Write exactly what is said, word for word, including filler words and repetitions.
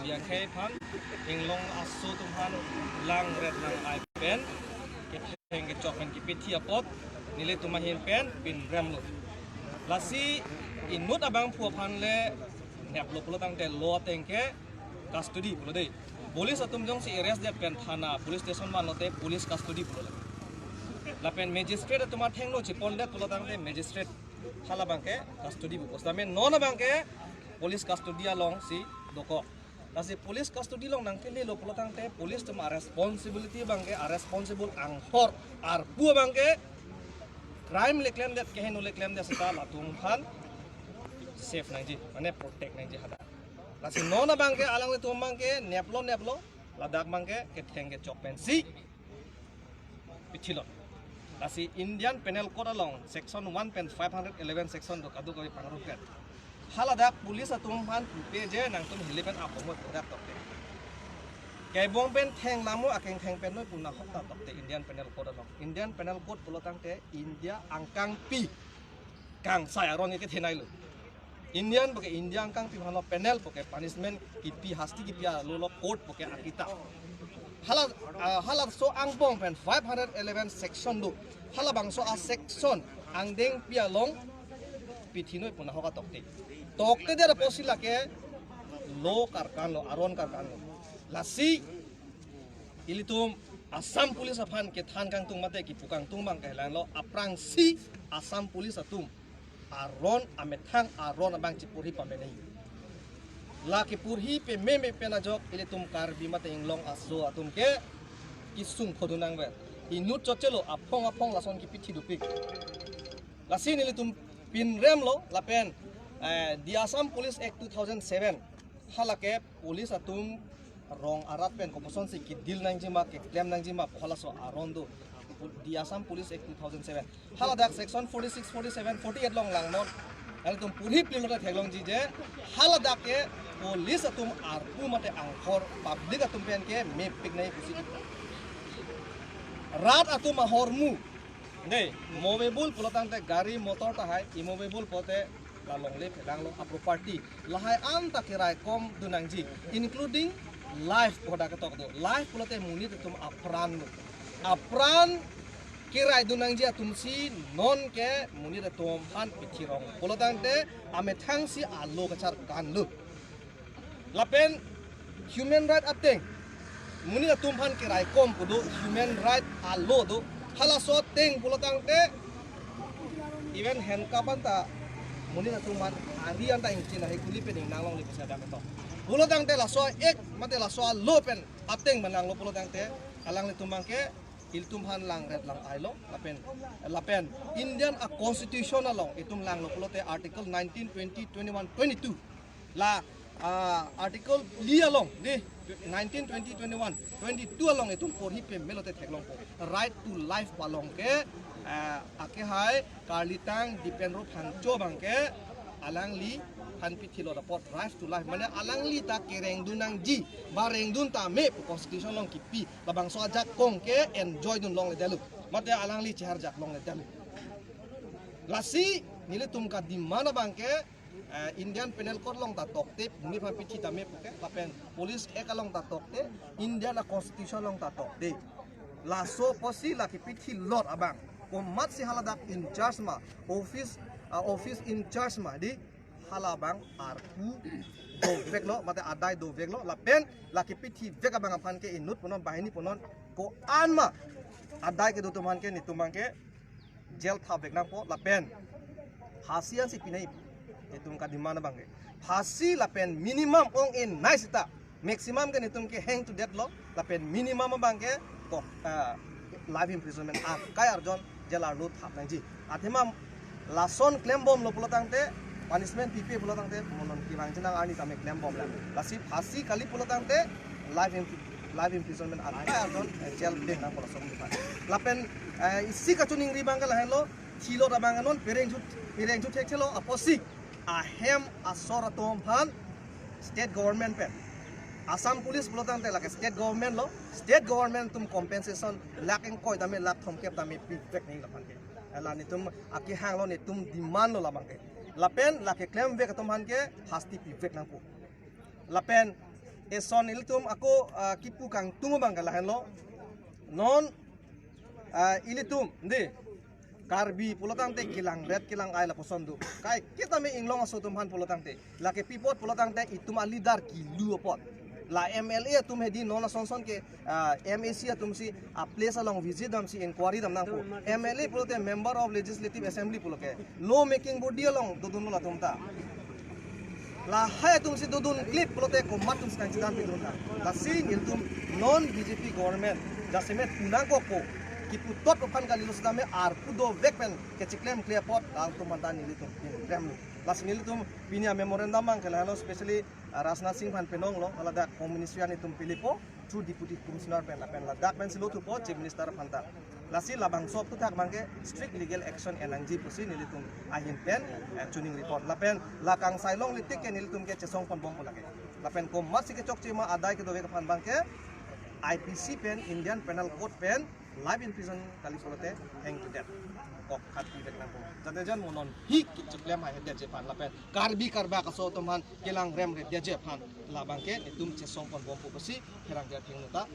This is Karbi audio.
Akhei aphan, inglong aso atum aphan langret lang-ai pen ketheng kechok pen kipithi apot nelitum ahin pen pinrem lo. Lasi inut abangphu aphan le neplo pulo tangte law ateng ke custody pulo dei. Police atum jongsi arrest det pen thana police station vanlote police custody pulo le. Lapen magistrate atum athengno chepondet pulo tangte magistrate hala abangke custody pu. Post amen non abangke police custody alongsi dokok. Lasi police custody along nangkelelo pulo tangte police atum a-responsibility abangke, a-responsible anghor arpu abangke crime le klemdet, keheno le klemdet seta latum aphan safe nangji, mane protect nangji hadak. Lasi non abangke alanglitum abangke neplo neplo, ladak abangke ketheng kechok pensi pithilot. Lasi Indian Penal Code along section one pen five hundred eleven section do, kadokave pangrumpet. Haladak police atum aphan pupe je nangtum hili pen apomot pudak tokte. Kebong pen theng lamo akeng theng pen noi pu nahok ta tokte Indian Penal Code along. Indian Penal Code pulo tangte India angkangpi kangsai aron ke thenai lo. Indian puke India angkangpi aphan lo, penal puke punishment kipi, hasti kipi alo lo, code puke akita. Hala, ah, halaso angbong pen five hundred eleven section do. Halabangso a-section angdengpi along pithinoi pu nahok ta tokte. Toktedet apotsi lake law karkan lo, aron karkan lo. Lasi ilitum Assam Police aphan kethan kangtung mate kipu kangtung abangke lang lo, aphrangsi Assam Police atum aron amethang aron abang cheporhi pame nangji. La keporhi pameme pen ajok ilitum Karbi mate inglong aso atum ke kesung phodun nangve. Inut chotchelo aphong aphong lason kipithi dopik. Lasi nelitum pinrem lo lapen, eh, the Assam Police Act two thousand seven, halake police atum rong arat pen koposonsi ke-deal nangjima, keklem nangjima pu halaso aron do. The Assam Police Act two thousand seven. Haladak section forty-six, forty-seven, forty-eight along langnon. Nangtum porhi pli lote theklongji je haladak ke police atum arpu mate anghor public atum pen ke mepik nai pusi. Rat atum ahormu. Dei, movable pulo tangte gari motor tahai, immovable pulote la longle phelang lo a-property. Lahai anta keraikom dun nangji, including life pu hadak ketok do. Life pulote monit atum apran lo. Apran kerai dun nangji atumsi non ke monit atum aphan pithi rong. Pulo tangte amethangsi a-law kacharkan lo. Lapen human right ateng, monit atum aphan keraikom pu do, human right a-law do. Halaso ateng pulo tangte even handcuff anta monit atum aphan ari anta ingchin ahi kuli pen ingnang longle pusi hadak ketok. Pulo tangte laso a-act mate laso a-law pen ateng manang lo pulo tangte alanglitum abangke ilitum aphan langret lang-ai lo lapen, lapen Indian a-constitution along itum lang lo pulote article nineteen, twenty, twenty-one, twenty-two. La, ah, article phli along dei, nineteen, twenty, twenty-one, twenty-two along itum porhi pame lote theklongpo. Right to life pu along ke, ah, akehai Karlitang Dipen Ro Phangcho abangke alangliphan pithilot apot right to life. Mane alangli ta kereng dun nangji, ba reng dun tame pu constitution along kipi. Labangso ajakong ke enjoy dun longledetlo. Mate alangli cheharjak longledetlo. Lasi nelitum ka-demand abangke, eh, Indian Penal Code along ta tokte, monit aphan pithi tame puke, lapen Police Act along ta tokte, Indian a-constitution along ta tokte. Laso apotsi la kepithi lot abang, komatsi haladak in charge ma, office, ah, office in charge ma dei, hala abang arpu dovek lo, mate adai dovek lo, lapen la kepithi vek abang aphan ke inut punon, banghini punon, ko-an ma adai kedo atum aphan ke nelitum abangke jail thapvek nangpo lapen phasi ansi pinai, itum ka-demand abangke phasi lapen minimum ong-e nai seta, maximum ke nelitum ke hang to death lo lapen minimum abangke ko, ah, life imprisonment akai arjon jail arlo thap nangji. Athema lason klembomlo pulo tangte, punishment pipe pulo tangte, mo non kevang chenang arni tame klembomlang. Lasi phasi kali pulo tangte life imp-, life imprisonment akai arjon, eh, jail pen nangpo lason di pan. Lapen, eh, isi kachiningri abangke lahenlo, thilot abang non pereng chu, pereng chu thekthelo apotsi ahem asor atum aphan state government pen, Assam Police pulo tangte lake state government lo, state government atum compensation lakh ingkoi tame lakh thomkep tame pivek nangji laphan ke. La nelitum akehang lo, nelitum demand lo labangke. Lapen la keklemvek atum aphan ke hasti pivek nangpo. Lapen Eson ilitum ako, ah, kipu kangtung abang ke lahenlo. Non, ah, ilitum, de, Karbi pulotangte kelang ret kelang ai lapuson do. Kaike tame inglong aso atum aphan pulotangte. Lake pi apot pulotangte itum a-leader kilu apot. La M L A atum hedi non asonson ke, ah, M A C atum si a-place along visit damsi inquiry dam nangpo. M L A pulote Member of Legislative Assembly pulo ke. Law making body along dodunlo latum ta. Lahai atum si dodun klip pulote komat atum si nangchedan pidun ta. Lasi nelitum non B J P government jasemet punang koko kipu tot aphan kalilo sitame arpu dovek pen kechiklemkle apot latum aphan ta nelitum pinrem. Lasi nelitum pini a-memorandum abang ke lahenlo, specially, ah, Rajnath Singh aphan pinonglo, ladak Home Ministry an itum pilipo, through Deputy Commissioner pen, lapen ladak pensi lo thupo Chief Minister aphan ta. Lasi labangso aphuthak abang ke strict legal action en nangji pusi nelitum ahin pen, eh, chuning report. Lapen la kangsai longle tik ke nelitum ke chesong ponbompo lake. Lapen komatsi kechokche ma adai kedovek aphan abang ke I P C pen, Indian Penal Code pen, life imprisonment kali pulote hang to death. Kok khat pivek nangpo. Jate jan mo non hi kechiklem haihe detji aphan lapen Karbi Karbak aso atum aphan kelang rem ret detji aphan labang ke itum chesong ponbompo pusi pherangke athengno ta.